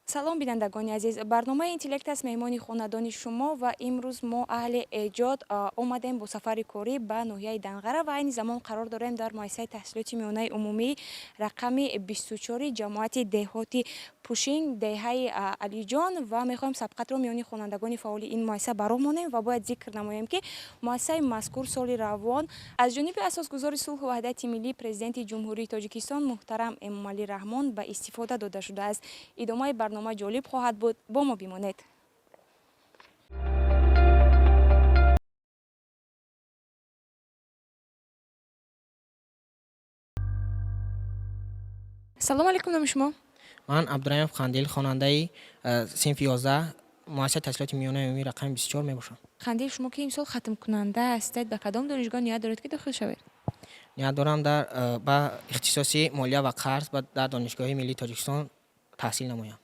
Салом, бинандагони азиз! Барномаи «Интеллект» аст меҳмони хонадони шумо ва имрӯз мо, аҳли эҷод, омадем бо сафари корӣ ба ноҳияи Данғара ва айни замон қарор дорем дар муассисаи таҳсилоти миёнаи умумӣ рақами 24-и ҷамоати деҳоти Пушинг, деҳаи Алиҷон, ва мехоҳем сабқатро миёни хонандагони фаъоли ин муассиса ба роҳ монем. Ва бояд зикр намоем, ки муассисаи мазкур соли равон аз ҷониби асосгузори сулҳу ваҳдати миллӣ, Президенти Ҷумҳурии Тоҷикистон муҳтарам Эмомалӣ Раҳмон ба истифода дода шудааст. Идомаи барнома ҷолиб хоҳад буд, бо мо бимонед. Салому алейкум, номи шумо? Ман Абдураимов Қандил, хонандаи синфи 11 муассисаи таҳсилоти миёнаи умумӣ рақами 24 мебошам. Қандил, шумо ки имсол хатмкунанда ҳастед, ба кадом донишгоҳ ният доред, ки дохил шавед? Ният дорам ба ихтисоси молия ва қарз дар Донишгоҳи миллии Тоҷикистон таҳсил намоям.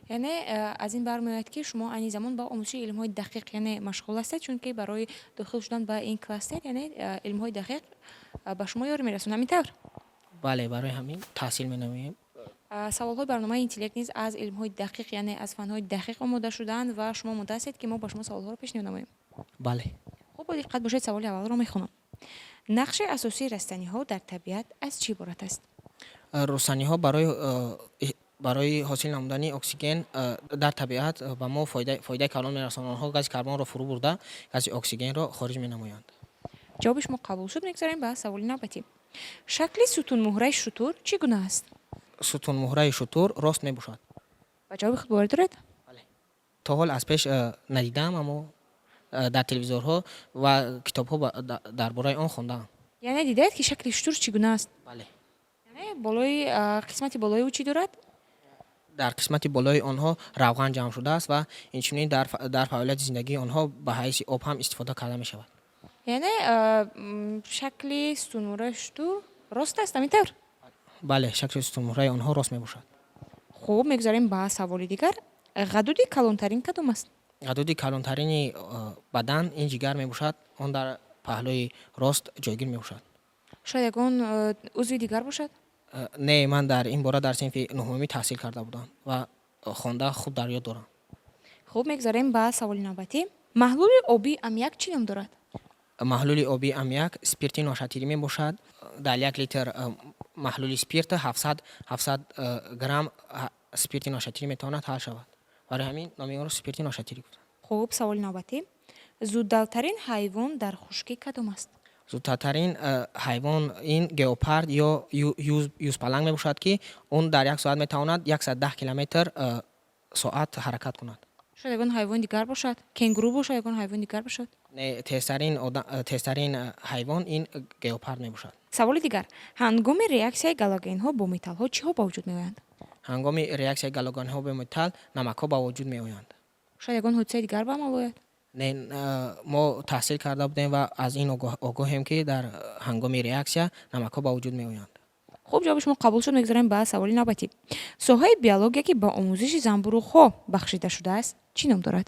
Яъне аз ин бармеояд, ки шумо айни замон ба омӯзиши илмҳои дақиқ, яъне, машғул ҳастед, чунки барои дохил шудан ба ин кластер, яъне, илмҳои дақиқ ба шумо ёрӣ мерасонад, ҳамин тавр? Бале, барои ҳамин таҳсил менамоем. Саволҳои барномаи «Интеллект» низ аз илмҳои дақиқ, яъне аз фанҳои дақиқ омода шудаанд ва шумо омода ҳастед, ки мо ба шумо саволҳоро пешниҳод намоем? Бале. Хуб, бо диққат бошед, саволи аввалро мехонам. Нақши асосии растаниҳо дар табиат аз чӣ иборат аст? Растаниҳо барои ҳосил намудани оксиген дар табиат ба мо фоидаи калон мерасонанд. Онҳо гази карбонро фурӯ бурда, гази оксигенро хориҷ менамоянд. Ҷавоби шумо қабул шуд. Мегузарем ба саволи навбатӣ. Шакли сутунмуҳраи шутур чӣ гуна аст? Сутунмуҳраи шутур рост мебошад. Ба ҷавоби худ боварӣ доред? Бале, то ҳол аз пеш надидаам, аммо дар телевизорҳо ва китобҳо дар бораи он хондаам. Яъне дидаед, ки шакли шутур чӣ гуна аст? Бале. Яъне болои қисмати болои ӯ чӣ дорад? Дар қисмати болои онҳо равған ҷамъ шудааст ва инчунин дар фаъолияти зиндагии онҳо ба ҳайси об ҳам истифода карда мешавад. Яъне шакли сутунмуҳраи шутур рост аст, ҳамин тавр? Бале, шакли сутунмуҳраи онҳо рост мебошад. Хуб, мегузарем ба саволи дигар. Ғадуди калонтарин кадом аст? Ғадуди калонтарини бадан ин ҷигар мебошад. Он дар паҳлӯи рост ҷойгир мебошад. Шояд ягон узви дигар бошад? Не, ман дар ин бора дар синфи нуҳумӣ таҳсил карда будам ва хонда хуб дар ёд дорам. Хуб, мегузарем ба саволи навбатӣ. Маҳлули обии аммиак чӣ ном дорад? Маҳлули обии аммиак спирти ношатирӣ мебошад. Дар 1 литр маҳлули спирт 700 грамм спирти ношатирӣ метавонад ҳал шавад. Барои ҳамин номи онро спирти ношатирӣ гуфтанд. Хуб, саволи навбатӣ. Зуддавтарин ҳайвон дар хушкӣ кадом аст? Зудтарин ҳайвон ин геопард ё юзпаланг мебошад, ки он дар як соат метавонад 110 километр соат ҳаракат кунад. Шояд ягон ҳайвони дигар бошад, кенгуру бошад, ягон ҳайвони дигар бошад? Не, тезтарин ҳайвон ин геопард мебошад. Саволи дигар. Ҳангоми реаксияи галогенҳо бо металлҳо чиҳо ба вуҷуд меоянд? Ҳангоми реаксияи галогенҳо бо металл намакҳо ба вуҷуд меоянд. Шояд ягон ҳодисаи дигар ба амал ояд? Не, мо таҳсил карда будем ва аз ин огоҳем, ки дар ҳангоми реаксия намакҳо ба вуҷуд меоянд. Хуб, ҷавоби шумо қабул шуд. Мегузарем ба саволи навбатӣ. Соҳаи биология, ки ба омӯзиши занбуруғҳо бахшида шудааст, чӣ ном дорад?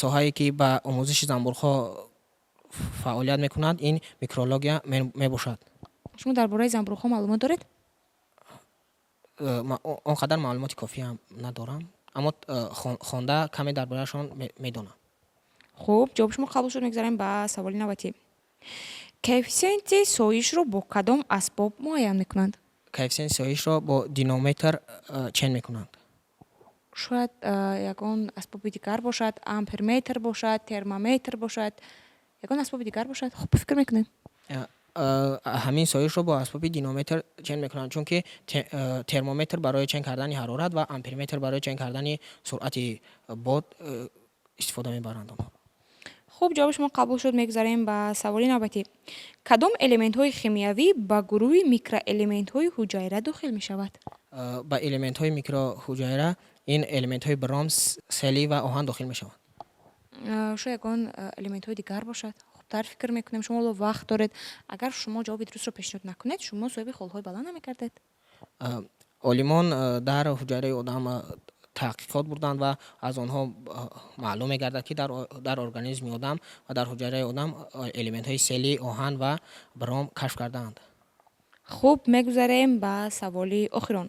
Соҳае, ки ба омӯзиши занбурҳо фаъолият мекунад, ин микология мебошад. Шумо дар бораи занбуруғҳо маълумот доред? Он қадар маълумоти кофиам надорам, аммо хонда каме дар бораашон медонам. Хуб, ҷавоби шумо қабул шуд. Мегузарем ба саволи навбатӣ. Коэффисиенти соишро бо кадом асбоб муайян мекунанд? Коэффисиенти соишро бо динометр чен мекунанд. Шояд ягон асбоби дигар бошад, амперметр бошад, термометр бошад, ягон асбоби дигар бошад? Хуб, фикр мекунем. Ҳамин соишро бо асбоби динометр чен мекунанд, чунки термометр барои чен кардани ҳарорат ва амперметр барои чен кардани суръати бод истифода мебаранд онҳо. Хуб, ҷавоби шумо қабул шуд. Мегузарем ба саволи навбатӣ. Кадом элементҳои химиявӣ ба гурӯҳи микроэлементҳои ҳуҷайра дохил мешавад? Ба элементҳои микроҳуҷайра ин элементҳои бром, селий ва оҳан дохил мешаванд. Шояд ягон элементҳои дигар бошад? Хубтар фикр мекунем, шумо ҳоло вақт доред. Агар шумо ҷавоби дурустро пешниҳод накунед, шумо соҳиби холҳои баланд намегардед. Олимон дар ҳуҷайраи одам таҳқиқот бурданд ва аз онҳо маълум мегардад, ки дар организми одам ва дар ҳуҷайраи одам элементҳои селий, оҳан ва бром кашф кардаанд. Хуб, мегузарем ба саволи охирон.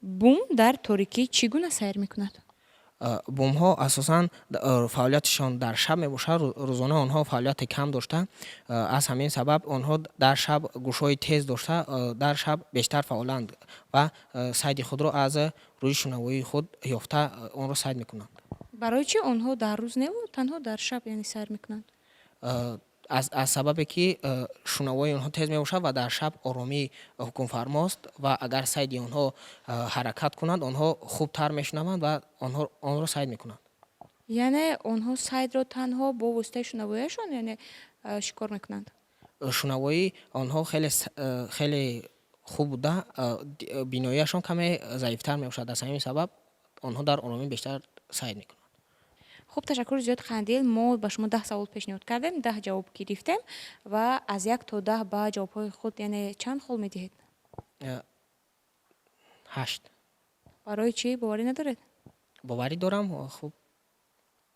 Бум дар торикӣ чӣ гуна сайр мекунад? Бумҳо асосан фаъолияташон дар шаб мебошад. Рӯзона онҳо фаъолияти кам дошта, аз ҳамин сабаб онҳо дар шаб гӯшҳои тез дошта, дар шаб бештар фаъоланд ва сайди худро аз рӯи шунавоии худ ёфта, онро сайд мекунанд. Барои чӣ онҳо дар рӯз неву танҳо дар шаб, яъне, сайр мекунанд? Аз сабабе ки шунавоии онҳо тез мебошад ва дар шаб оромӣ ҳукмфармост ва агар сайди онҳо ҳаракат кунанд, онҳо хубтар мешунаванд ва онҳо онро сайд мекунанд. Яъне онҳо сайдро танҳо бо воситаи шунавоияшон, яъне, шикор мекунанд? Шунавоии онҳо хеле хуб буда, биноияшон каме заифтар мебошад. Аз ҳамин сабаб онҳо дар оромӣ бештар сайд мекунанд. Хуб, ташаккури зиёд, Қандил. Мо ба шумо 10 савол пешниҳод кардем, 10 ҷавоб гирифтем ва аз 1 то 10 ба ҷавобҳои худ, яъне, чанд хол медиҳед? 8. Барои чӣ, боварӣ надоред? Боварӣ дорам. Хуб,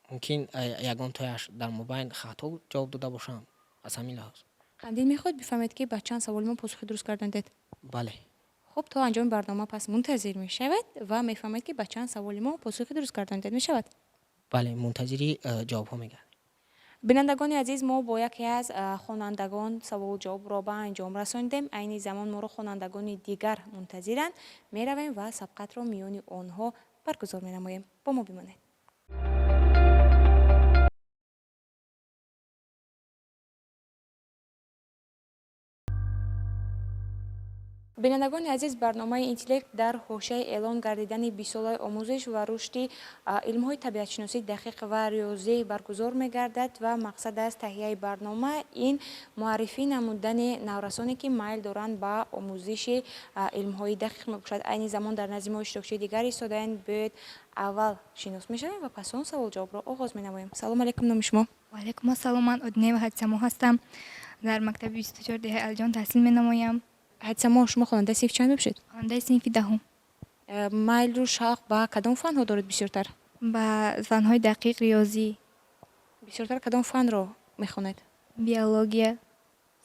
мумкин ягон тояш дар мобайн хато ҷавоб дода бошам, аз ҳамин лиҳоз. Қандил, мехоҳед бифаҳмед, ки ба чанд саволи мо посухи дуруст гардондед? Бале. Хуб, то анҷоми барнома пас мунтазир мешавед ва мефаҳмед, ки ба чанд саволи мо посухи дуруст гардондед мешавад. Бале, мунтазири ҷавобҳо мегардем. Бинандагони азиз, мо бо яке аз хонандагон саволу ҷавобро ба анҷом расонидем. Айни замон моро хонандагони дигар мунтазиранд. Меравем ва сабқатро миёни онҳо баргузор менамоем. Бо мо бимонед. Бинандагони азиз, барномаи Интеллект дар ҳошияи эълон гардидани бистсолаи омӯзиш ва рушди илмҳои табиатшиносӣ, дақиқ ва риёзӣ баргузор мегардад ва мақсад аз таҳияи барнома ин муаррифӣ намудани наврасоне, ки майл доранд ба омӯзиши илмҳои дақиқ мебошад. Айни замон дар назди мо иштирокчии дигар истодаанд. Биёед, аввал шинос мешавем ва пас он саволҷавобро оғоз менамоем. Салом алейкум, номи шумо? Ваалайкум ассалом, ман Одинева Ҳадисамо ҳастам. Дар мактаби 24 деҳаи Алиҷон таҳсил менамоям. Ҳадисамо, шумо хонандаи синфи чанд мебошед? Хонандаи синфи 10-ум. Майлу шавқ ба кадом фанҳо доред бисёртар? Ба фанҳои дақиқ, риёзӣ. Бисёртар кадом фанро мехонед? Биология,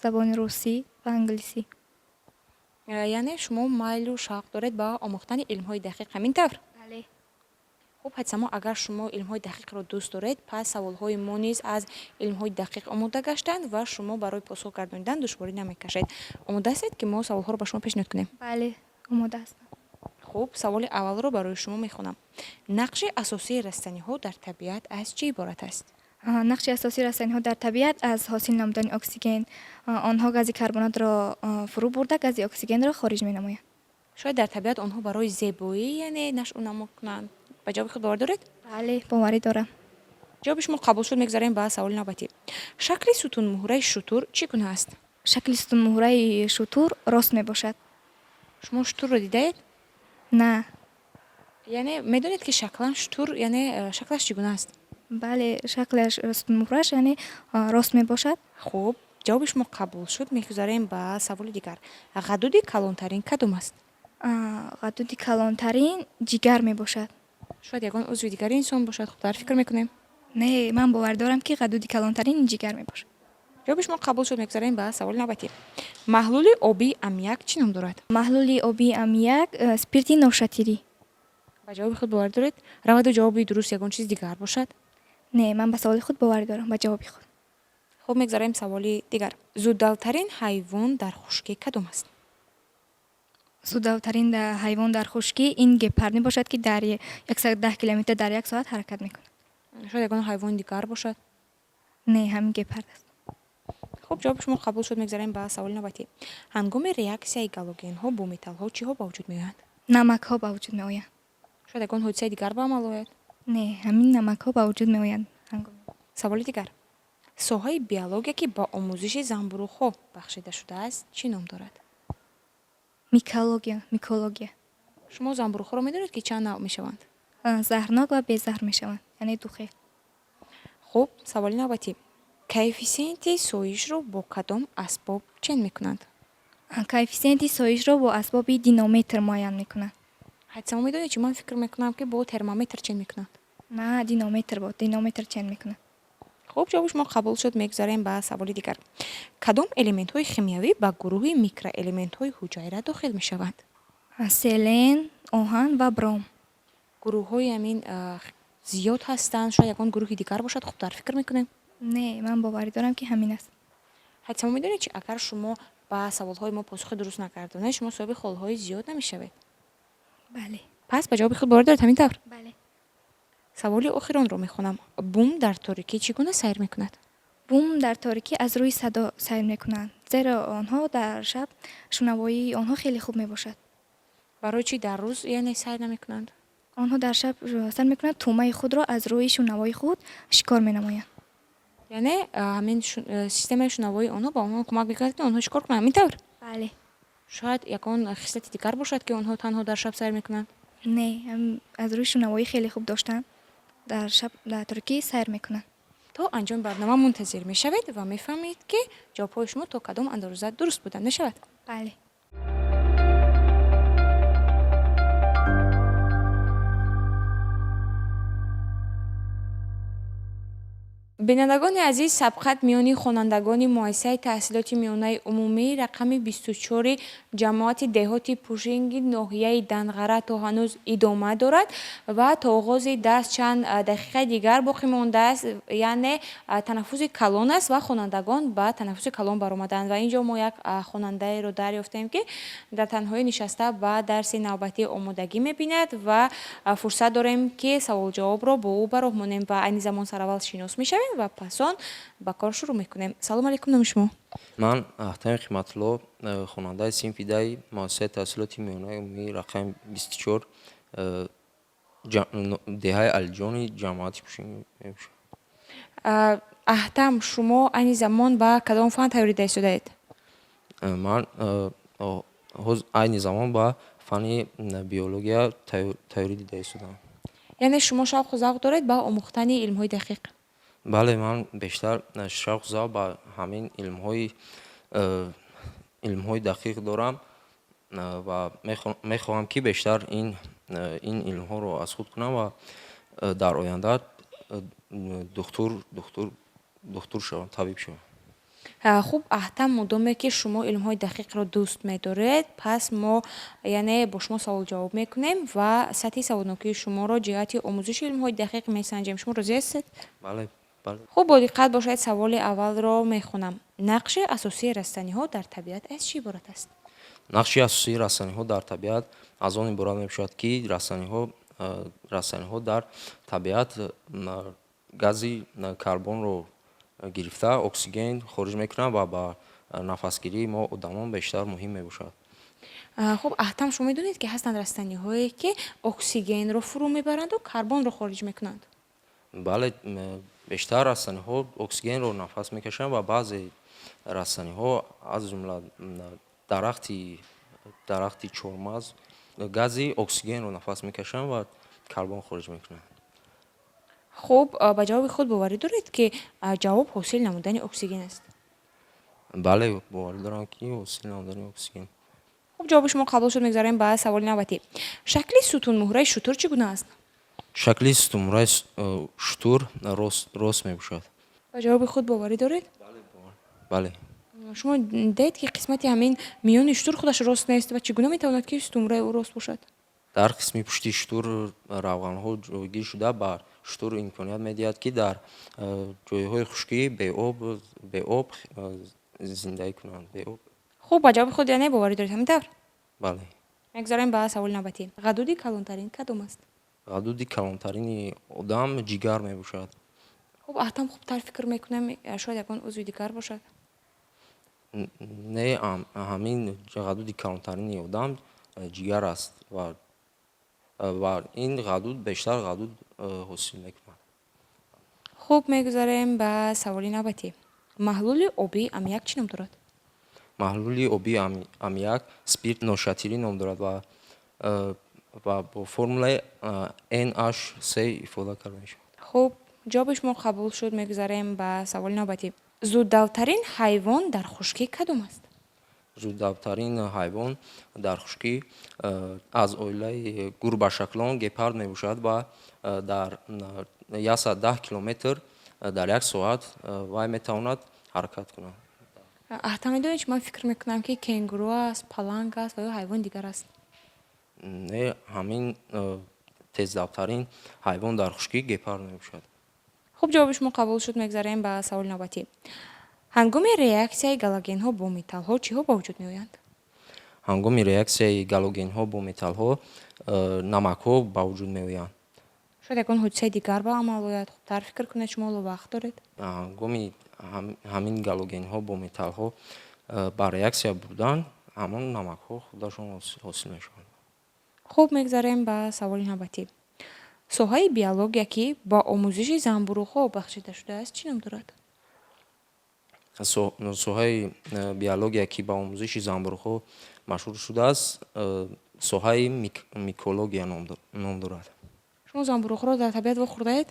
забони русӣ ва англисӣ. Яъне шумо майлу шавқ доред ба омӯхтани илмҳои дақиқ, ҳамин тавр? Бале. Хуб, Ҳадисамо, агар шумо илмҳои дақиқро дӯст доред, пас саволҳои мо низ аз илмҳои дақиқ омода гаштанд ва шумо барои посух гардонидан душворӣ намекашед. Омода ҳастед, ки мо саволҳоро ба шумо пешниҳод кунем? Бале, омода ҳастам. Хуб, саволи аввалро барои шумо мехонам. Нақши асосии растаниҳо дар табиат аз чӣ иборат аст? Нақши асосии растаниҳо дар табиат аз ҳосил намудани оксиген. Онҳо гази карбонатро фурӯ бурда, гази оксигенро хориҷ менамоянд. Шояд дар табиат онҳо барои зебоӣ, яъне, нашъунамо кунанд. Ба ҷавоби худ бовар доред? Бале, боварӣ дорам. Ҷавоби шумо қабул шуд. Мегузарем ба саволи навбатӣ. Шакли сутунмуҳраи шутур чӣ гуна аст? Шакли сутунмуҳраи шутур рост мебошад. Шумо шутурро дидаед? На. Яъне медонед, ки шаклан шутур, яъне, шаклаш чӣ гуна аст? Бале, шаклаш, сутунмуҳраш, яъне, рост мебошад. Хуб, ҷавоби шумо қабул шуд. Мегузарем ба саволи дигар. Ғадуди калонтарин кадом аст? Ғадуди калонтарин ҷигар мебошад. Шояд ягон узви дигари инсон бошад, хубтар фикр мекунем. Не, ман бовар дорам, ки ғадуди калонтарин ҷигар мебошад. Ҷавоби шумо қабул шуд. Мегузарем ба саволи навбатӣ. Маҳлули обии аммиак чӣ ном дорад? Маҳлули обии аммиак спирти ношатирӣ. Ба ҷавоби худ бовар доред? Раваду ҷавоби дуруст ягон чизи дигар бошад? Не, ман ба саволи худ бовар дорам, ба ҷавоби худ. Хуб, мегузарем саволи дигар. Зуддавтарин ҳайвон дар хушкӣ кадом аст? Зуддавтарин ҳайвон дар хушкӣ ин гепард мебошад, ки дар 110 километр дар як соат ҳаракат мекунад. Шояд ягон ҳайвони дигар бошад? Не, ҳамин гепард аст. Хуб, ҷавоби шумо қабул шуд. Мегузарем ба саволи навбатӣ. Ҳангоми реаксияи галогенҳо бо металлҳо чиҳо ба вуҷуд меоянд? Намакҳо ба вуҷуд меоянд. Шояд ягон ҳодисаи дигар ба амал ояд? Не, ҳамин намакҳо ба вуҷуд меоянд. Саволи дигар. Соҳаи биология, ки ба омӯзиши занбуруғҳо бахшида шудааст, чӣ ном дорад? Микология, микология. Шумо занбуруғҳоро медонед, ки чанд навъ мешаванд? Заҳрнок ва безаҳр мешаванд, яъне ду хел. Хуб, саволи навбатӣ. Коэффисиенти соишро бо кадом асбоб чен мекунанд? Коэффисиенти соишро бо асбоби динометр муайян мекунанд. Ҳадисамо, медонед чӣ? Ман фикр мекунам, ки бо термометр чен мекунанд. На, динометр, бо динометр чен мекунанд. Хуб, ҷавоби шумо қабул шуд. Мегузарем ба саволи дигар. Кадом элементҳои химиявӣ ба гурӯҳи микроэлементҳои ҳуҷайра дохил мешаванд? Селен, оҳан ва бром. Гурӯҳҳои ҳамин зиёд ҳастанд, шояд ягон гурӯҳи дигар бошад, хубтар фикр мекунем. Не, ман боварӣ дорам, ки ҳамин аст. Ҳатсамо, медонед чи, агар шумо ба саволҳои мо посухи дуруст нагардонед, шумо соҳиби холҳои зиёд намешавед. Бале. Пас ба ҷавоби худ боварӣ доред, ҳамин тавр? Бале. Саволи охиронро мехонам. Бум дар торикӣ чӣ гуна сайр мекунад? Бум дар торикӣ аз рӯи садо сайр мекунанд, зеро онҳо дар шаб шунавоии онҳо хеле хуб мебошад. Барои чӣ дар рӯз, яъне, сайр намекунанд? Онҳо дар шаб сайр мекунанд, тӯъмаи худро аз рӯи шунавоии худ шикор менамоянд. Яъне ҳамин системаи шунавоии онҳо ба онҳо кӯмак мекунад, ки онҳо шикор кунанд, ҳамин тавр? Бале. Шояд ягон хислати дигар бошад, ки онҳо танҳо дар шаб сайр мекунанд? Не, аз рӯи шунавоӣ хеле хуб доштанд, дар шаб дар торикӣ сайр мекунанд. То анҷоми барнома мунтазир мешавед ва мефаҳмед, ки ҷавобҳои шумо то кадом андоза дуруст буданд. Мешавад? Бале. Бинандагони азиз, сабқат миёни хонандагони муассисаи таҳсилоти миёнаи умумӣ рақами 24-и ҷамоати деҳоти Пушинги ноҳияи Данғара то ҳанӯз идома дорад ва то оғози дарс чанд дақиқаи дигар боқӣ мондааст, яъне танаффуси калон аст ва хонандагон ба танаффуси калон баромаданд. Ва ин ҷо мо як хонандаеро дарёфтем, ки дар танҳоӣ нишаста ба дарси навбатӣ омодагӣ мебинад ва фурсат дорем, ки саволҷавобро бо ӯ ба роҳ монем ва айни замон сараввал шинос мешавем ва пас он ба кор шурӯъ мекунем. Салом алейкум, номи шумо? Ман Аҳтами Қиматулло, хонандаи синфи 10-и муассисаи таҳсилоти миёнаи умумии рақами 24, деҳаи Алиҷони ҷамоати Пушинг мебошам. Аҳтам, шумо айни замон ба кадом фан тайёрӣ дида истодаед? Ман айни замон ба фанни биология тайёрӣ дида истодаам. Яъне шумо шавқу завқ доред ба омӯхтани илмҳои дақиқ? Бале, ман бештар шавқу завқ ба ҳамин илмҳои дақиқ дорам ва мехоҳам, ки бештар ин илмҳоро аз худ кунам ва дар оянда духтур шавам, табиб шавам. Хуб, Аҳтам, мудоме ки шумо илмҳои дақиқро дӯст медоред, пас мо, яъне, бо шумо саволҷавоб мекунем ва сатҳи саводнокии шуморо ҷиҳати омӯзиши илмҳои дақиқ месанҷем. Шумо розӣ ҳастед? Бале, бале. Хуб, бо диққат бошед, саволи аввалро мехонам. Нақши асосии растаниҳо дар табиат аз чӣ иборат аст? Нақши асосии растаниҳо дар табиат аз он иборат мебошад, ки растаниҳо дар табиат гази карбонро гирифта, оксиген хориҷ мекунанд ва ба нафасгирии мо одамон бештар муҳим мебошад. Хуб, Аҳтам, шумо медонед, ки ҳастанд растаниҳое, ки оксигенро фурӯ мебаранду карбонро хориҷ мекунанд? Бале, бештар растаниҳо оксигенро нафас мекашанд ва баъзе растаниҳо, аз ҷумла дарахти чормағз, гази оксигенро нафас мекашанд ва карбон хориҷ мекунанд. Хуб, ба ҷавоби худ боварӣ доред, ки ҷавоб ҳосил намудани оксиген аст? Бале, боварӣ дорам, ки ҳосил намудани оксиген. Хуб, ҷавоби шумо қабул шуд. Мегузарем ба саволи навбатӣ. Шакли сутунмуҳраи шутур чӣ гуна аст? Шакли сутунмуҳраи шутур рост мебошад. Ба ҷавоби худ боварӣ доред? Бале. Шумо дидед, ки қисмати ҳамин миёни шутур худаш рост нест ва чӣ гуна метавонад, ки сутунмуҳраи ӯ рост бошад? Дар қисми пушти шутур равғанҳо ҷойгир шуда, ба шутур имконият медиҳад, ки дар ҷойҳои хушкӣ беоб зиндагӣ кунанд, беоб. Хуб, ба ҷавоби худ, яъне, боварӣ доред, ҳамин тавр? Бале. Мегузарем ба саволи навбатӣ. Ғадуди калонтарин кадом аст? Ғадуди калонтарини одам ҷигар мебошад. Хуб, Аҳтам, хубтар фикр мекунем, шояд ягон узви дигар бошад. Не, ҳамин ғадуди калонтарини одам ҷигар аст ва ин ғадуд бештар ғадуд ҳосил мекунад. Хуб, мегузарем ба саволи навбатӣ. Маҳлули обии аммиак чӣ ном дорад? Маҳлули обии аммиак спирт ношатирӣ ном дорад ва бо формулаи NH3 ифода карда мешавад. Хуб, ҷавоби шумо қабул шуд. Мегузарем ба саволи навбатӣ. Зуддавтарин ҳайвон дар хушкӣ кадом аст? Зуддавтарин ҳайвон дар хушкӣ аз оилаи гурбашаклон гепард мебошад ва дар 110 километр Дар як соат вай метавонад ҳаракат кунад. Аҳтам, медонед, чи ман фикр мекунам, ки кенгуру аст, паланг аст ва ё ҳайвони дигар аст. Не, ҳамин тездавтарин ҳайвон дар хушкӣ гепард мебошад. Хуб, ҷавоби шумо қабул шуд. Мегзарем ба саволи навбатӣ. Ҳангоми реаксияи галогенҳо бо металлҳо чиҳо ба вуҷуд меоянд? Ҳангоми реаксияи галогенҳо бо металлҳо намакҳо ба вуҷуд меоянд. Шояд ягон ҳодисаи дигар ба амал ояд. Хубтар фикр кунед, шумо ҳоло вақт доред. Ҳангоми ҳамин галогенҳо бо металлҳо ба реаксия бурдан, ҳамон намакҳо худашон ҳосил мешаванд. Хуб, мегзарем ба саволи навбатӣ. Соҳаи биология, ки ба омӯзиши занбуруғҳо бахшида шудааст, чӣ ном дорад? Соҳаи биология, ки ба омӯзиши занбуруғҳо машҳур шудааст, соҳаи микология ном дорад. Шумо занбуруғҳоро дар табиат вохӯрдаед?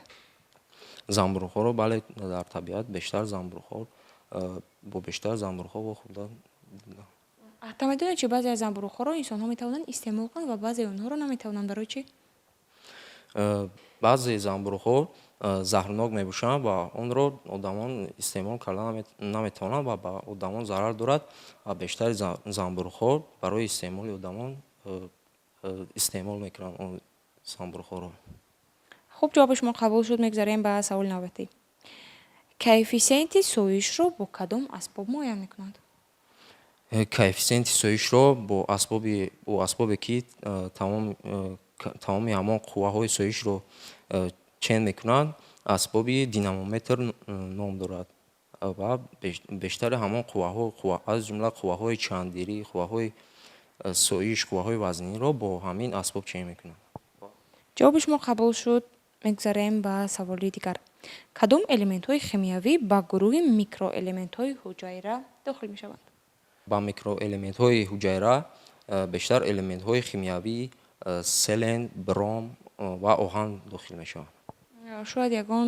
Занбуруғҳоро, бале, дар табиат бештар занбуруғҳо, бо бештар занбуруғҳо вохӯрда. Ҳатто медонед, чи баъзе аз занбуруғҳоро инсонҳо метавонанд истеъмол кунанд ва баъзеи онҳоро наметавонанд? Барои чӣ? Баъзе занбуруғҳо заҳрнок мебошанд ва онро одамон истеъмол карда наметавонанд ва ба одамон зарар дорад, ва бештари занбуруғҳо барои истеъмоли одамон истеъмол мекунанд он занбуруғҳоро. Хуб, ҷавоби шумо қабул шуд. Мегзарем ба саволи навбатӣ. Коэффисиенти соишро бо кадом асбоб муайян мекунанд? Коэффисиенти соишро бо асбобе, ки тамоми ҳамон қувваҳои соишро чен мекунанд, асбоби динамометр ном дорад, ва бештари ҳамон қувваҳо, аз ҷумла қувваҳои чандирӣ, қувваҳои соиш, қувваҳои вазниро бо ҳамин асбоб чен мекунанд. Ҷавоби шумо қабул шуд. Мегзарем ба саволи дигар. Кадом элементҳои химиявӣ ба гурӯҳи микроэлементҳои ҳуҷайра дохил мешаванд? Ба микроэлементҳои ҳуҷайра бештар элементҳои химиявӣ селен, бром ва оҳан дохил мешаванд. Шояд ягон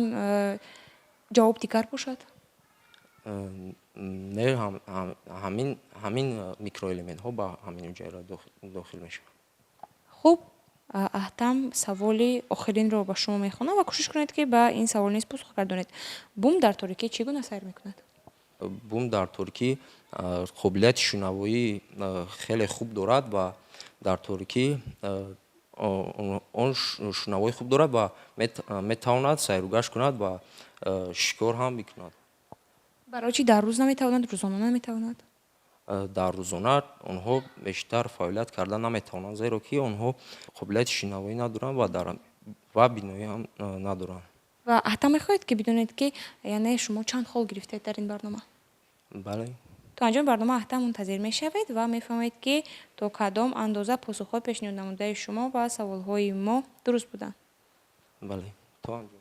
ҷавоб дигар бошад? Не, ҳамин микроэлементҳо ба ҳамин ҳуҷайра дохил мешаванд. Хуб, Аҳтам, саволи охиринро ба шумо мехонам ва кӯшиш кунед, ки ба ин савол низ посух гардонед. Бум дар торикӣ чӣ гуна сайр мекунад? Бум дар торикӣ қобилияти шунавоӣ хеле хуб дорад ва дар торикӣ он шунавои хуб дорад ва метавонад сайругашт кунад ва шикор ҳам бикунад. Барои чӣ дар рӯз наметавонад, рӯзона наметавонад? Дар рӯзона онҳо бештар фаъолият карда наметавонанд, зеро ки онҳо қобилияти шинавоӣ надоранд ва биноӣ ҳам надоранд. Ва ҳатто мехоҳед, ки бидонед, ки яъне шумо чанд хол гирифтед дар ин барнома? Бале. То анҷоми барнома ҳатто мунтазир мешавед ва мефаҳмед, ки то кадом андоза посухҳои пешниҳоднамудаи шумо ба саволҳои мо дуруст буданд. Бале, то анҷом.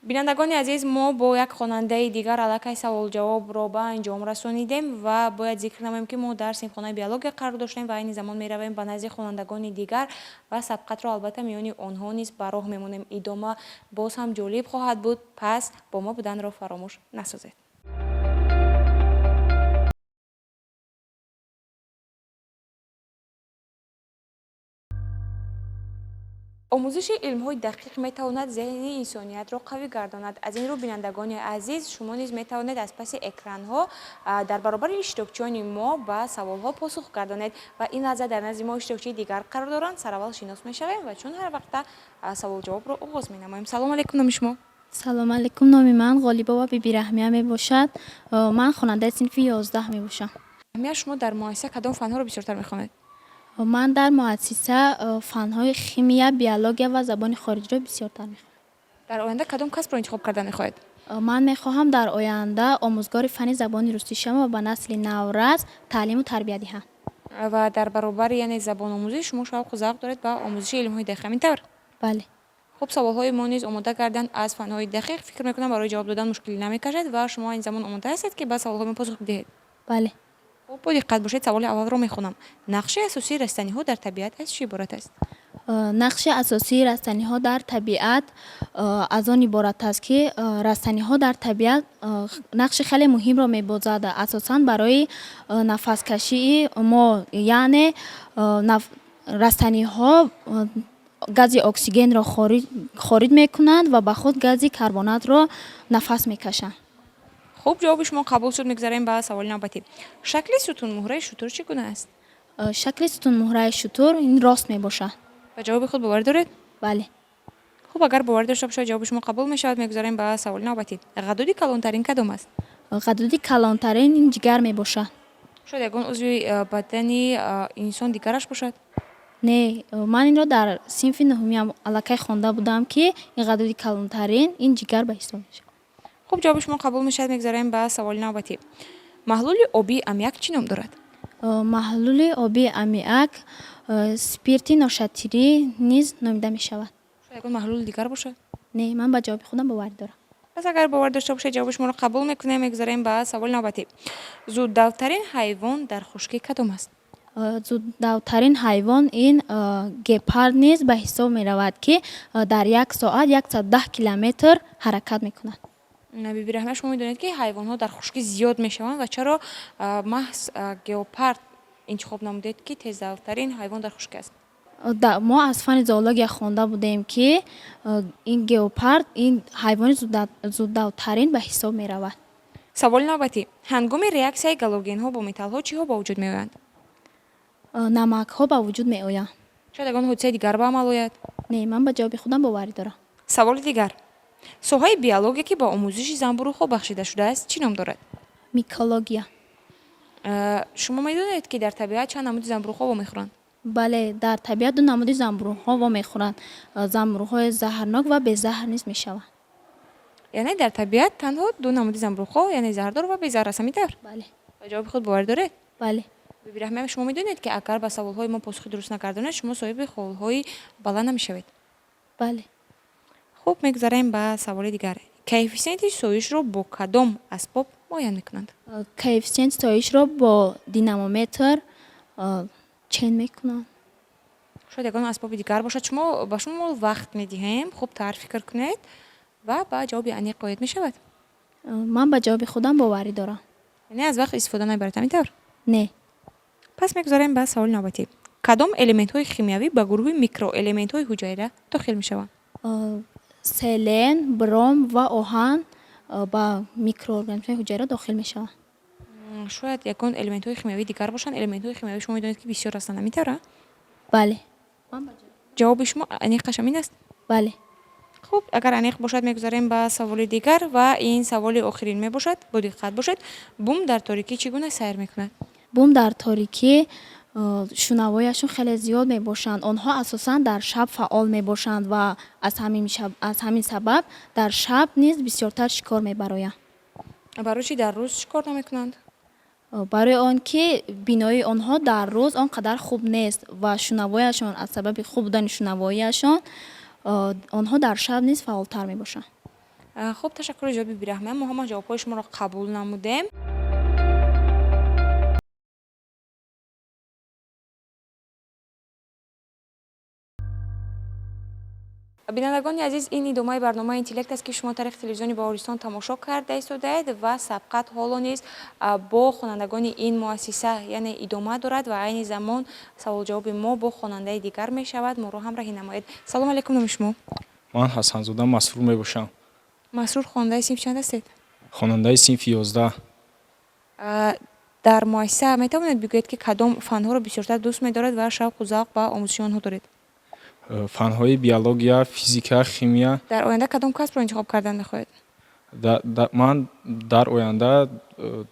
Бинандагони азиз, мо бо як хонандаи дигар аллакай саволҷавобро ба анҷом расонидем ва бояд зикр намоем, ки мо дар синфхонаи биология қарор доштем ва айни замон меравем ба назди хонандагони дигар ва сабқатро албатта миёни онҳо низ ба роҳ мемонем. Идома боз ҳам ҷолиб хоҳад буд, пас бо мо буданро фаромӯш насозед. Омӯзиши илмҳои дақиқ метавонад зеҳни инсониятро қавӣ гардонад. Аз ин рӯ, бинандагони азиз, шумо низ метавонед аз паси экранҳо дар баробари иштирокчиёни мо ба саволҳо посух гардонед. Ва ин лаҳза дар назди мо иштирокчии дигар қарор доранд. Сараввал шинос мешавем ва чун ҳар вақта саволҷавобро оғоз менамоем. Салому алейкум, номи шумо? Салому алейкум, номи ман Ғолибова Бибираҳмия мебошад. Ман хонандаи синфи 11 мебошам. Раҳмия, шумо дар муассиса кадом фанҳоро бисёртар мехонед? Ман дар муассиса фанҳои химия, биология ва забони хориҷиро бисёртар мехонам. Дар оянда кадом касбро интихоб карда мехоҳед? Ман мехоҳам дар оянда омӯзгори фанни забони русӣ шавам ва ба насли наврас таълиму тарбия диҳам. Ва дар баробари, яъне, забономӯзӣ шумо шавқу завқ доред ба омӯзиши илмҳои дақиқ, ҳамин тавр? Бале. Хуб, саволҳои мо низ омода карданд аз фанҳои дақиқ. Фикр мекунам, барои ҷавоб додан мушкилӣ намекашад ва шумо ин замон омода ҳастед, ки ба саволҳои мо посух бидиҳед? Бале. Хуб, бо диққат бошед, саволи аввалро мехонам. Нақши асосии растаниҳо дар табиат аз чӣ иборат аст? Нақши асосии растаниҳо дар табиат аз он иборат аст, ки растаниҳо дар табиат нақши хеле муҳимро мебозад, асосан барои нафаскашии мо, яъне растаниҳо. Гази оксигенро хориҷ мекунанд ва ба худ гази карбонатро нафас мекашанд. Хуб, ҷавоби шумо қабул шуд. Мегузарем ба саволи навбатӣ. Шакли сутунмуҳраи шутур чӣ гуна аст? Шакли сутунмуҳраи шутур ин рост мебошад. Ба ҷавоби худ боварӣ доред? Бале. Хуб, агар боварӣ дошта бошад, ҷавоби шумо қабул мешавад. Мегузарем ба саволи навбатӣ. Ғадуди калонтарин кадом аст? Ғадуди калонтарин ин ҷигар мебошад. Шояд ягон узви бадани инсон дигараш бошад? Не, ман инро дар синфи нуҳумиам аллакай хонда будам, ки ин ғадуди калонтарин ин ҷигар ба ҳисоб мешавад. Хуб, ҷавоби шумо қабул мешавад. Мегузарем ба саволи навбатӣ. Маҳлули обии аммиак чӣ ном дорад? Маҳлули обии аммиак спирти ношатирӣ низ номида мешавад. Шояд ягон маҳлули дигар бошад? Не, ман ба ҷавоби худам боварӣ дорам. Пас агар бовар дошта бошед, ҷавоби шуморо қабул мекунем. Мегузарем ба саволи навбатӣ. Зуддавтарин ҳайвон дар хушкӣ кадом аст? Зуддавтарин ҳайвон ин гепард низ ба ҳисоб меравад, ки дар як соат 110 километр ҳаракат мекунад. Биби Раҳма, шумо медонед, ки ҳайвонҳо дар хушкӣ зиёд мешаванд ва чаро маҳз геопард интихоб намудед, ки тездавтарин ҳайвон дар хушкӣ аст? Мо аз фанни зоология хонда будем, ки ин геопард ин ҳайвони зуддавтарин ба ҳисоб меравад. Саволи навбатӣ. Ҳангоми реаксияи галогенҳо бо металлҳо чиҳо ба вуҷуд меоянд? Намакҳо ба вуҷуд меоянд. Шояд ягон ҳодисаи дигар ба амал ояд? Не, ман ба ҷавоби худам боварӣ дорам. Саволи дигар. Соҳаи биология, ки ба омӯзиши занбӯруғҳо бахшида шудааст, чӣ ном дорад? Микология. Шумо медонед, ки дар табиат чанд намуди занбӯруғҳо вомехӯранд? Бале, дар табиат ду намуди занбӯруғҳо вомехӯранд. Занбӯруғҳои заҳрнок ва безаҳр низ мешаванд. Яъне дар табиат танҳо ду намуди занбӯруғҳо, яъне заҳрдор ва безаҳр аст, ҳамин тавр? Бале. Ба ҷавоби худ боварӣ доред? Бале. Биби Раҳма, шумо медонед, ки агар ба саволҳои мо посухи дуруст нагардонед, шумо соҳиби холҳои баланд намешавед? Бале. Хуб, мегузарем ба саволи дигар. Коэффисиенти соишро бо кадом асбоб муайян мекунанд? Коэффисиенти соишро бо динамометр чен мекунанд. Шояд ягон асбоби дигар бошад. Шумо, ба шумо вақт медиҳем, хубтар фикр кунед ва ба ҷавоби аниқ оид мешавад. Ман ба ҷавоби худам боварӣ дорам. Яъне аз вақт истифода намебаред, ҳамин тавр? Не. Пас мегузарем ба саволи навбатӣ. Кадом элементҳои химиявӣ ба гурӯҳи микроэлементҳои ҳуҷайра дохил мешаванд? Селен, бром ва оҳан ба микроорганизмҳои ҳуҷайра дохил мешаванд. Шояд ягон элементҳои химиявии дигар бошанд. Элементҳои химиявӣ, шумо медонед, ки бисёр ҳастанд, ҳамин тавр, а? Бале. Ҷавоби шумо аниқаш ҳамин аст? Бале. Хуб, агар аниқ бошад, мегузарем ба саволи дигар ва ин саволи охирин мебошад. Бодиққат бошед. Бум дар торикӣ чӣ гуна сайр мекунад? Бум дар торикӣ шунавояшон хеле зиёд мебошанд. Онҳо асосан дар шаб фаъол мебошанд ва аз ҳамин сабаб дар шаб низ бисёртар шикор мебароянд. Барои чӣ дар рӯз шикор намекунанд? Барои он ки биноии онҳо дар рӯз он қадар хуб нест ва шунавояшон, аз сабаби хуб будани шунавоияшон, онҳо дар шаб низ фаъолтар мебошанд. Хуб, ташаккури зиёд, Биби Раҳма. Мо ҳама ҷавобҳои шуморо қабул намудем. Бинандагони азиз, ин идомаи барномаи Интеллект аст, ки шумо тариқи телевизиони Баҳористон тамошо карда истодаед ва сабқат ҳоло низ бо хонандагони ин муассиса, яъне идома дорад ва айни замон саволҷавоби мо бо хонандаи дигар мешавад. Моро ҳамроҳӣ намоед. Салому алайкум, номи шумо? Ман Ҳасанзода Масрур мебошам. Масрур, хонандаи синфи чанд ҳастед? Хонандаи синфи 11. Дар муассиса метавонед бигӯед, ки кадом фанҳоро бисёртар дӯст медоред ва шавқу завқ ба омӯзиши онҳо доред? Фанҳои биология, физика, химия. Дар оянда кадом касбро интихоб кардан мехоҳед? Ман дар оянда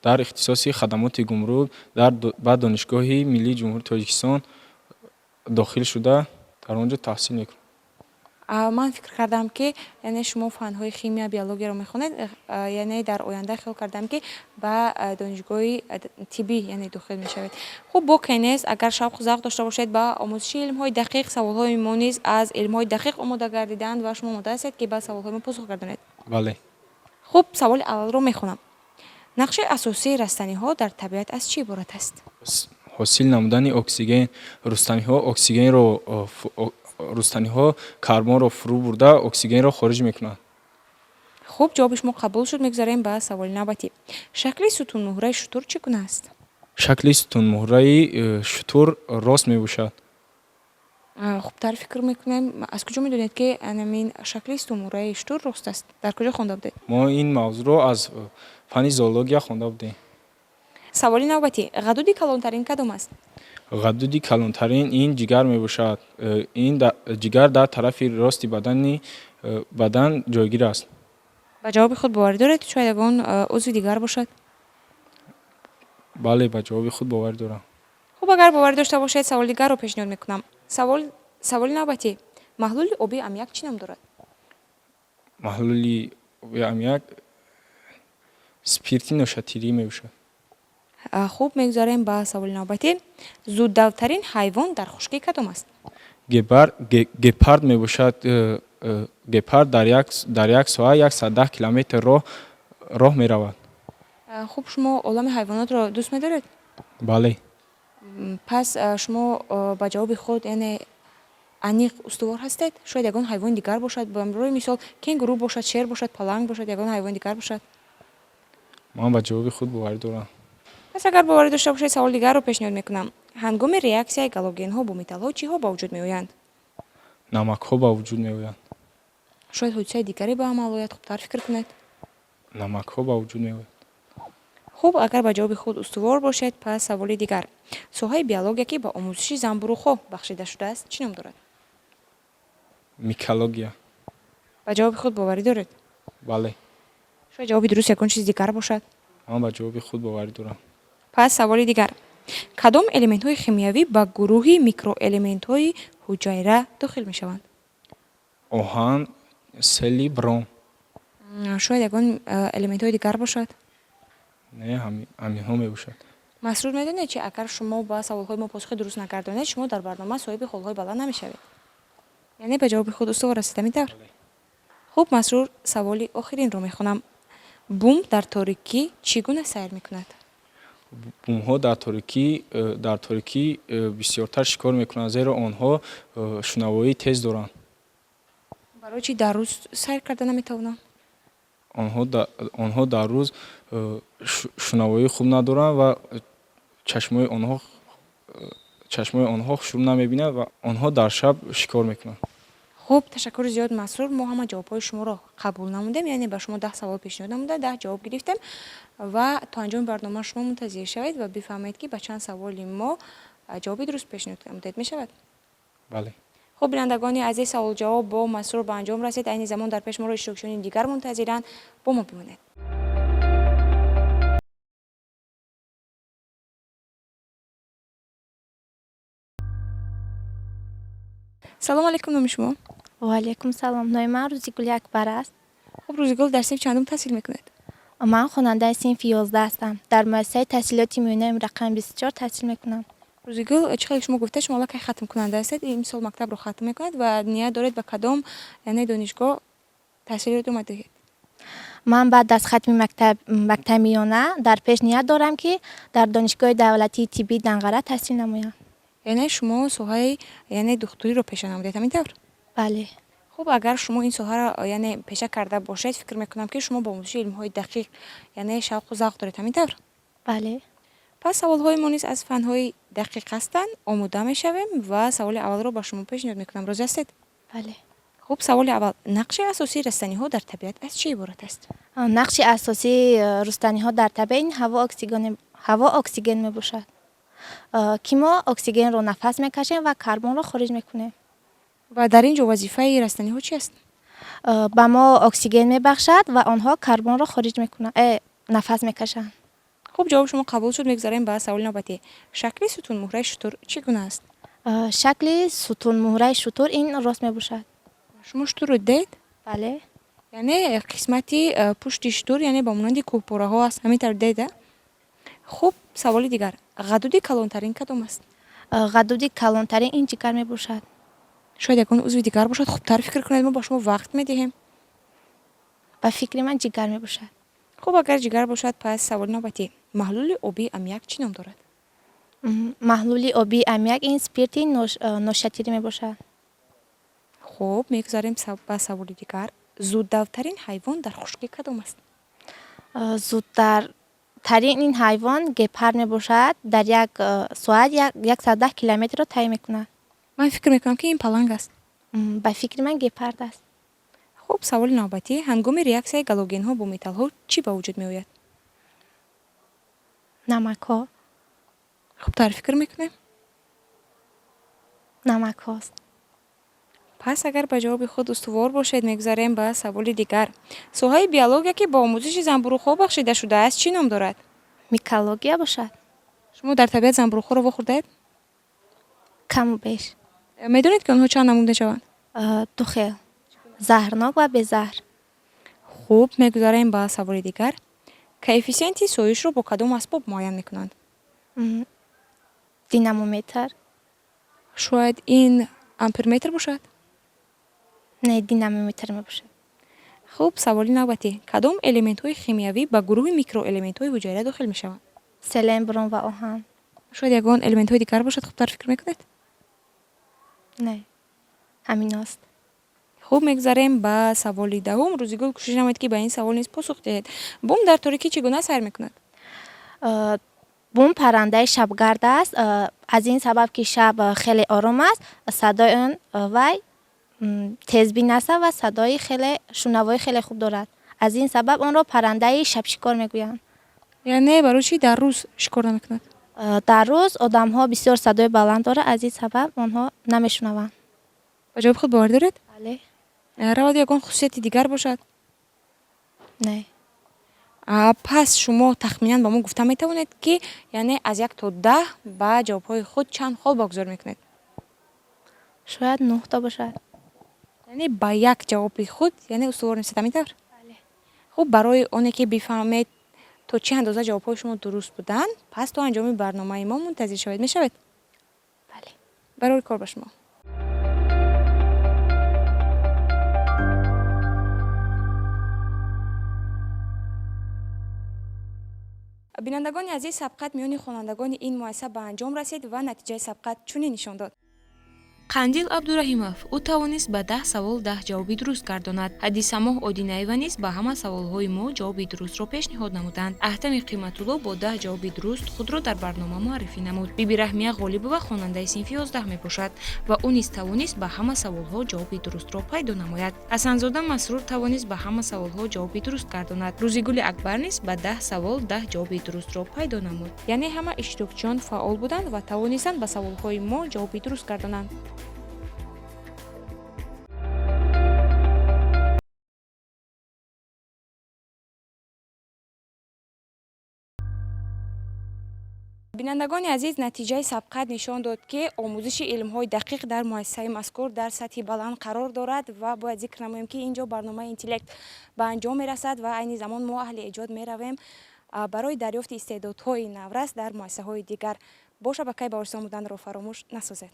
дар ихтисоси хадамоти гумрук ба Донишгоҳи миллии Ҷумҳурии Тоҷикистон дохил шуда, дар он ҷо таҳсил мекунам. Ман фикр кардам, ки яъне шумо фанҳои химия, биологияро мехонед, яъне дар оянда хиёл кардам, ки ба донишгоҳи тиббӣ, яъне дохил мешавед. Хуб, боке нест, агар шавқу завқ дошта бошед ба омӯзиши илмҳои дақиқ, саволҳои мо низ аз илмҳои дақиқ омода гардидаанд ва шумо омода ҳастед, ки ба саволҳои мо посух гардонед? Бале. Хуб, саволи аввалро мехонам. Нақши асосии растаниҳо дар табиат аз чӣ иборат аст? Ҳосил намудани оксиген. Рустаниҳо оксигенро, рустаниҳо карбонро фурӯ бурда, оксигенро хориҷ мекунанд. Хуб, ҷавоби шумо қабул шуд. Мегузарем ба саволи навбатӣ. Шакли сутунмуҳраи шутур чӣ гуна аст? Шакли сутунмуҳраи шутур рост мебошад. Хубтар фикр мекунем. Аз куҷо медонед, ки анамин шакли сутунмуҳраи шутур рост аст? Дар куҷо хонда будед? Мо ин мавзӯъро аз фанни зоология хонда будем. Саволи навбатӣ: ғадуди калонтарин кадом аст? Ғадуди калонтарин ин ҷигар мебошад. Ин ҷигар дар тарафи рости бадан ҷойгир аст. Ба ҷавоби худ боварӣ доред? Шояд ягон узви дигар бошад? Бале, ба ҷавоби худ боварӣ дорам. Хуб, агар боварӣ дошта бошед, саволи дигарро пешниҳод мекунам. Саволи навбатӣ: маҳлули обии аммиак чӣ ном дорад? Маҳлули обии аммиак спирти ношатирӣ мебошад. Хуб, мегузарем ба саволи навбатӣ: зуддавтарин ҳайвон дар хушкӣ кадом аст? Гепард мебошад. Гепард дар як соат 110 километр роҳ меравад. Хуб, шумо олами ҳайвонотро дӯст медоред? Бале. Пас шумо ба ҷавоби худ, яъне, аниқ устувор ҳастед? Шояд ягон ҳайвони дигар бошад, ба рои мисол, кенгуру бошад, шер бошад, паланг бошад, ягон ҳайвони дигар бошад? Ман ба ҷавоби худ боварӣ дорам. Пас агар боварӣ дошта бошед, саволи дигарро пешниҳод мекунам: ҳангоми реаксияи галогенҳо бо металлҳо чиҳо ба вуҷуд меоянд? Намакҳо ба вуҷуд меоянд. Шояд ҳодисаи дигаре ба амал ояд? Хубтар фикр кунед. Намакҳо ба вуҷуд меоянд. Хуб, агар ба ҷавоби худ устувор бошед, пас саволи дигар: соҳаи биология, ки ба омӯзиши занбуруғҳо бахшида шудааст, чӣ ном дорад? Микология. Ба ҷавоби худ боварӣ доред? Бале. Шояд ҷавоби дуруст ягон чизи дигар бошад? Ман ба ҷавоби худ боварӣ дорам. Пас саволи дигар: кадом элементҳои химиявӣ ба гурӯҳи микроэлементҳои ҳуҷайра дохил мешаванд? Оҳан, селий, бром. Шояд ягон элементҳои дигар бошад? Не, ҳаминҳо мебошад. Масрур, медонед, чи агар шумо ба саволҳои мо посухи дуруст нагардонед, шумо дар барнома соҳиби холҳои баланд намешавед. Яъне ба ҷавоби худ устувор ҳастед, ҳамин тавр? Хуб, Масрур, саволи охиринро мехонам: бум дар торикӣ чӣ гуна сайр мекунад? Бумҳо дар торикӣ бисёртар шикор мекунанд, зеро онҳо шунавоии тез доранд. Барои чӣ дар рӯз сайр карда наметавонанд? Онҳо дар рӯз шунавоии хуб надоранд ва чашмои онҳо хушрӯ намебинад ва онҳо дар шаб шикор мекунанд. Хуб, ташаккури зиёд, Масрур. Мо ҳама ҷавобҳои шуморо қабул намудем, яъне ба шумо 10 савол пешниҳод намуда, 10 ҷавоб гирифтем ва то анҷоми барнома шумо мунтазир шавед ва бифаҳмед, ки ба чанд саволи мо ҷавоби дуруст пешниҳод намудед мешавад. Бале. Хуб, бинандагони азиз, саволҷавоб бо Масрур ба анҷом расид. Айни замон дар пеш моро иштирокчиёни дигар мунтазиранд. Бо мо бимонед. Салом алейкум, номи шумо? Ваалейкум салом. Номи ман Рӯзигули Акбар аст. Хуб, Рӯзигул, дар синфи чандум таҳсил мекунед? Ман хонандаи синфи 11 ҳастам. Дар муассисаи таҳсилоти миёнаи рақами 24 таҳсил мекунам. Рӯзигул, чӣ хеле шумо гуфта, шумо аллакай хатмкунанда ҳастед, имсол мактабро хатм мекунед ва ният доред ба кадом, яъне, донишгоҳ таҳсилро идома диҳед? Ман баъд аз хатми мактаби миёна дар пеш ният дорам, ки дар Донишгоҳи давлатии тиббии Данғара таҳсил намоям. Яъне шумо соҳаи, яъне, духтуриро пеша намудед, ҳамин тавр? Бале. Хуб, агар шумо ин соҳаро, яъне, пеша карда бошед, фикр мекунам, ки шумо ба омӯзиши илмҳои дақиқ, яъне, шавқу завқ доред, ҳамин тавр? Бале. Пас саволҳои мо низ аз фанҳои дақиқ ҳастанд. Омода мешавем ва саволи аввалро ба шумо пешниҳод мекунам. Розӣ ҳастед? Бале. Хуб, саволи аввал: нақши асосии растаниҳо дар табиат аз чӣ иборат аст? Нақши асосии рустаниҳо дар табиат ин ҳаво оксиген мебошад, ки мо оксигенро нафас мекашем ва карбонро хориҷ мекунем. Ва дар ин ҷо вазифаи растаниҳо чи аст? Ба мо оксиген мебахшад ва онҳо карбонро хориҷ мекунанд, нафас мекашанд. Хуб, ҷавоби шумо қабул шуд. Мегузарем ба саволи навбатӣ: шакли сутунмуҳраи шутур чӣ гуна аст? Шакли сутунмуҳраи шутур ин рост мебошад. Шумо шутурро дидед? Бале. Яъне қисмати пушти шутур, яъне, ба монанди кӯҳпораҳо аст, ҳамин тавр дидед? Хуб, саволи дигар: ғадуди калонтарин кадом аст? Ғадуди калонтарин ин ҷигар мебошад. Шояд ягон узви дигар бошад? Хубтар фикр кунед, мо ба шумо вақт медиҳем. Ба фикри ман, ҷигар мебошад. Хуб, агар ҷигар бошад, пас саволи навбатӣ: маҳлули обии аммиак чӣ ном дорад? Маҳлули обии аммиак ин спирти ношатирӣ мебошад. Хуб, мегузарем ба саволи дигар: зуддавтарин ҳайвон дар хушкӣ кадом аст? Зудтарин ин ҳайвон гепард мебошад. Дар як соат 110 километрро тай мекунад. Ман фикр мекунам, ки ин паланг аст. Ба фикри ман, гепард аст. Хуб, саволи навбатӣ: ҳангоми реаксияи галогенҳо бо металлҳо чӣ ба вуҷуд меояд? Намакҳо. Хубтар фикр мекунем. Намакҳост. Пас агар ба ҷавоби худ устувор бошед, мегузарем ба саволи дигар. Соҳаи биология, ки ба омӯзиши занбуруғҳо бахшида шудааст, чӣ ном дорад? Микология бошад. Шумо дар табиат занбуруғҳоро вохӯрдаед? Каму беш. Медонед, ки онҳо чанд намуд мешаванд? Ду хел: заҳрнок ва безаҳр. Хуб, мегузарем ба саволи дигар. Коэффисиенти соишро бо кадом асбоб муайян мекунанд? Динамометр. Шояд ин амперметр бошад? Не, динамометр мебошад. Хуб, саволи навбатӣ: кадом элементҳои химиявӣ ба гурӯҳи микроэлементҳои ҳуҷайра дохил мешаванд? Селен, бром ва оҳан. Шояд ягон элементҳои дигар бошад, хубтар фикр мекунед? Не, ҳаминост. Хуб, мегузарем ба саволи 10-ум. Рӯзигул, кӯшиш намоед, ки ба ин савол низ посух диҳед. Бум дар торикӣ чӣ гуна сайр мекунад? Бум паррандаи шабгард аст. Аз ин сабаб, ки шаб хеле ором аст, садои он вай тезбин аст ва садои хеле шунавои хеле хуб дорад. Аз ин сабаб онро паррандаи шабшикор мегӯянд. Яъне барои чӣ дар рӯз шикор намекунад? Дар рӯз одамҳо бисёр садои баланд дорад, аз ин сабаб онҳо намешунаванд. Ба ҷавоби худ боварӣ доред? Бале. Равад, ягон хусусияти дигар бошад? Не. Пас шумо тахминан ба мо гуфта метавонед, ки яъне аз 1 то 10 ба ҷавобҳои худ чанд хол богузор мекунед? Шояд нӯҳто бошад. Яъне ба як ҷавоби худ яъне устувор нестед, ҳамин тавр? Хуб, барои оне ки бифаҳмед, то чӣ андоза ҷавобҳои шумо дуруст буданд, пас то анҷоми барномаи мо мунтазир шавед, мешавед? Бале. Барори кор ба шумо. Бинандагони азиз, сабқат миёни хонандагони ин муассиса ба анҷом расид ва натиҷаи сабқат чунин нишон дод. Қандил Абдураҳимов, ӯ тавонист ба 10 савол 10 ҷавоби дуруст гардонад. Ҳадисамоҳ Одинаева низ ба ҳама саволҳои мо ҷавоби дурустро пешниҳод намуданд. Аҳтами Қиматулло бо 10 ҷавоби дуруст худро дар барнома муаррифӣ намуд. Бибираҳмия Ғолибова хонандаи синфи 11 мебошад ва ӯ низ тавонист ба ҳама саволҳо ҷавоби дурустро пайдо намояд. Ҳасанзода Масрур тавонист ба ҳама саволҳо ҷавоби дуруст гардонад. Рӯзигули Акбар низ ба 10 савол 10 ҷавоби дурустро пайдо намуд. Яъне ҳама иштирокчиён фаъол буданд ва тавонистанд ба саволҳои мо ҷавоби дуруст гардонанд. Бинандагони азиз, натиҷаи сабқат нишон дод, ки омӯзиши илмҳои дақиқ дар муассисаи мазкур дар сатҳи баланд қарор дорад. Ва бояд зикр намоем, ки ин ҷо барномаи Интеллект ба анҷом мерасад ва айни замон мо, аҳли эҷод, меравем барои дарёфти истеъдодҳои наврас дар муассисаҳои дигар. Бо шабакаи Баҳористон буданро фаромӯш насозед.